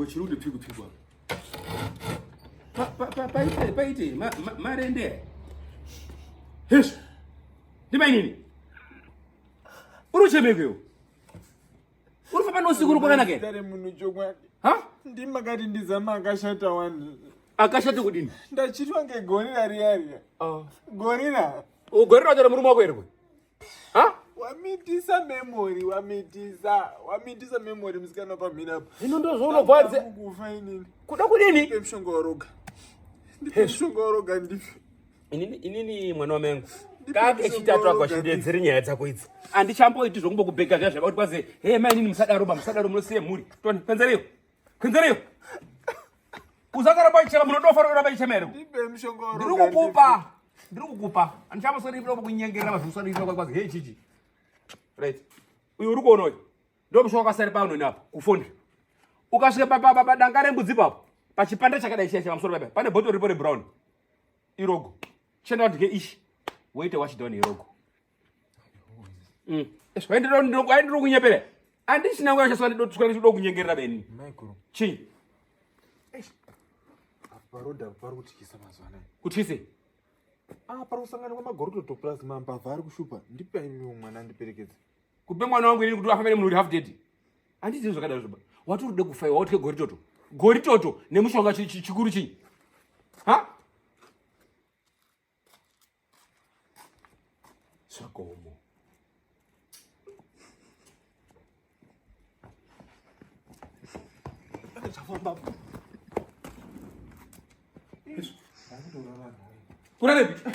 Chigumbo chiri kuti pfiku pfiku apa. Paite paite marende. Hezvo. Ndimainini. Uri uchemeko iwe. Uri famba neusiku uri kwakanaka here? Tare munhu chokwadi. Ha? Ndimakati ndizama akashata wani. Akashata kudini? Ndachitwa ngegorira riya riya. Oh. Gorira. Gorira wacho murume wako here? Ha? Wamitisa memory, wamitisa. Wamitisa memory musikana pamhina apa. Hino ndozvaunobva kufa inini. Kuda kudini? Ndipe mushonga waroga. Ndipe mushonga waroga ndife. Inini inini mwana wamai angu. Kake chitatu ako chindedzere nyaya dzako idzi. Andichamboiti zvokumbokubhega zviya zvakakuti kwazi hey mai inini musadaro ba musadaro munosiye mhuri. Toni kwenzereyo. Kwenzereyo. Usakaramba ichema munodofa roramba ichema here? Ndipe mushonga waroga. Ndiri kukupa. Ndiri kukupa. Andichambosweri kuda kunyengerera mazviswari kwazi hey chichi. Right. Uyu uri kuona uyu. Ndomusha wakasara pano napa kufoni. Ukasvika pa pa danga rembudzi papo. Pachipanda chakadai chiya pamusoro papa. Pane bottle ripo rebrown. Irogo. Chenda ndike ishi. Woite wash down irogo. Waendera kunyepera. Andichina nguva yachaswa ndido kunyengerera beni. Michael. Chii? Paroda pari kutyisa mazuva anaya. Kutyise? Ah, pari kusanganikwa magorototo plus mambavha ari kushupa. Ndipe mwana andiperekedze. Kupe mwana wangu inini kuti afambe nemunhu uri half dead. Handizivi zvakadaro zvoba. Wati uri kuda kufa iwe wautye goritoto. Goritoto nemushonga chikuru chii? Ha? Zvagomo. Zvafamba. Kurarepi?